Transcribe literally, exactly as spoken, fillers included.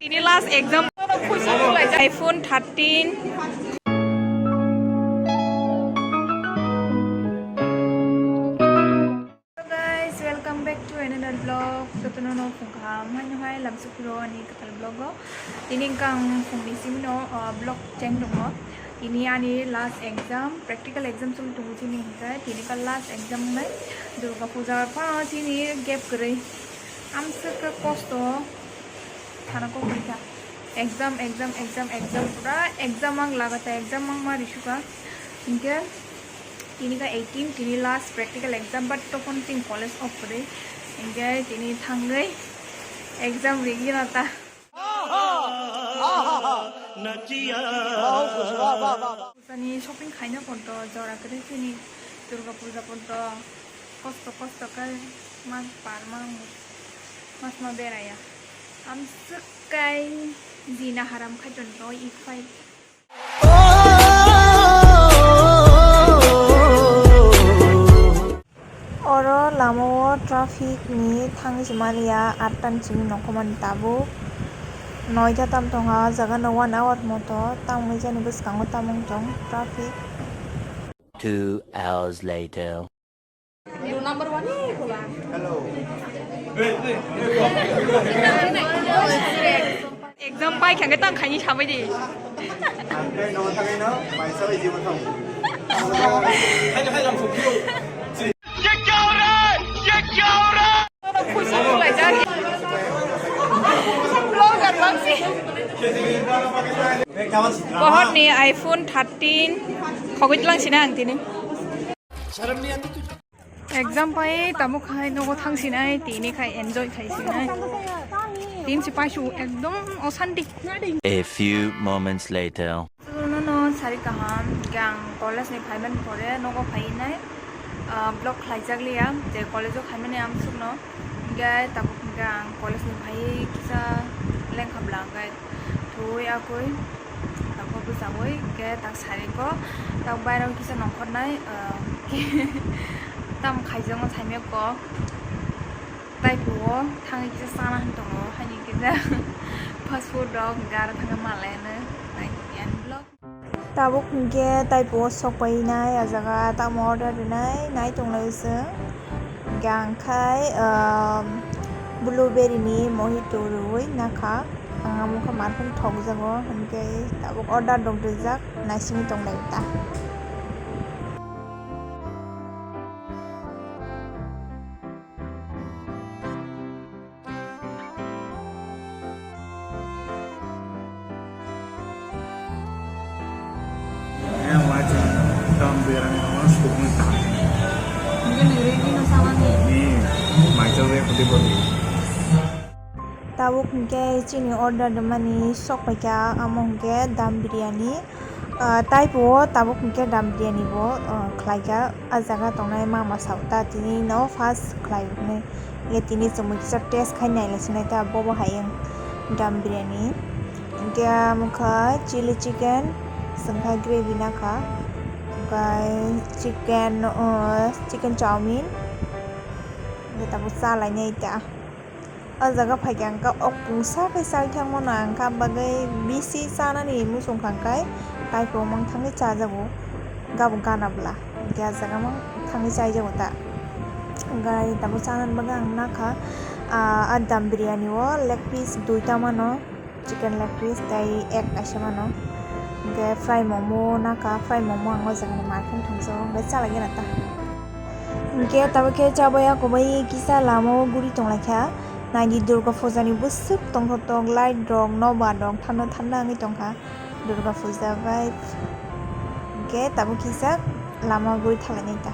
Ini last exam. iPhone thirteen. Hello guys, welcome back to another vlog. Jotono no phung kaham, haino hai lamsukro ani katal vlog o. Tini wngkha ang phungni simi no, uh, vlog cheng tongo. Tini ani last exam, practical exam choli tongo chini hinkhe. Tini kha last exam wngnai. Durga puja phano chini gap kwrwi. Amswk khe kosto. Thana kok bai kha. Exam, exam, exam, exam. Pura exam ang lagatar exam ang ma risukha. Hinkhe tini kha eighteen, tini last practical exam, but tokon chini college off kwrwi. Hinkhe tini thangwi exam rigwino ta. Pujani shopping khaina ponto jora kwrwi chini Durga puja ponto kosto kosto khe ma par ma. Mas ma beraya. Amswk kai jina haram khai tongo i phai. Oro lamao traffic ni thangwi se maliya, atta ni simi nongkhormani tabuk noita tam tongkha, o jaga no one hour moto, tamoni jani bwskango tamung tong traffic. Two hours later. Exam pai khe tang khaini sabai di. Bohor ni iPhone thirteen khogoi tlang sina ang tini. Exam pai tamo khai nogo thang sinai, tini khai enjoy khai sinai. Tin si paisu ekdom osanti. A few moments later. No, no, sari kaham, gang college ni phaiman pore nogo phainai, ah, vlog khlaijak liya, je college o phaimani amsuk no, hinkhe tabuk hinkhe ang college ni phai kisa lengkha bla hinkhe thwi akui. Tamo bwsangwi khe tak sari ko, tak bairok kisa nongkhornai, ah, tam khaijakma saimya kok. Tai phuo thangwi kisa chana hwn tongo, haini kisa fast food rok gara thangwi malai hwnwi nai ani vlog. Tabuk hinkhe tai phuo sok painai, ah jaga tamo order rinai nai tonglai se. Hinkhe ang khai, um, blueberry ni mojito rwui nakha. Ang amo khe markheno thokjago, hinkhe tabuk order rok rijak, naisingwi tonglai ta. Yang macam dam berani mas tu pun tak. Mungkin diri ini masalah ni. Ni, macam dia putih putih. Tabuk hinkhe chini order rwmani sok paikha, amo hinkhe dam biryani. Ah, tai phuo tabuk hinkhe dam biryani bo, ah, khlaikha. Ah jaga tongnai mama sao ta tini no first khlai hwnwi. Ye tini chumui kisa test khai nailai sinai ta bobo hai wng dam biryani. Hinkhe amo kha chili chicken, chwng kha gravy nakha. Hinkhe chicken, ah, chicken chowmin. Hinkhe tabuk chalainai ta. O jaga phaikha hwnkhe o pungsa khe chai thangmano ang kha bagwi bisi chanani muchung kha hwnkhe tai phuo mang thangwi chajago gabuk gana bwla hinkhe ah jaga mang thangwi chaijago ta. Hwnkhe tabuk chanani bagwi ang nakha ah, ah dum biryani o leg piece duita mano. Chicken leg piece tei egg kaisa mano. Hwnkhe fry momo nakha, fry momo ang o jagani market thangjago, hwnkhe chalai gana ta. Hwnkhe tabuk khe chabai ako bai kisa lama o guri tonglaikha. Naidi Durga puja ni bwswk tongthok thok light rok, nobar rok thanda thanda wngwi tongkha Durga puja vibe. Hwnkhe tabuk kisa lama o guri thanglainai ta.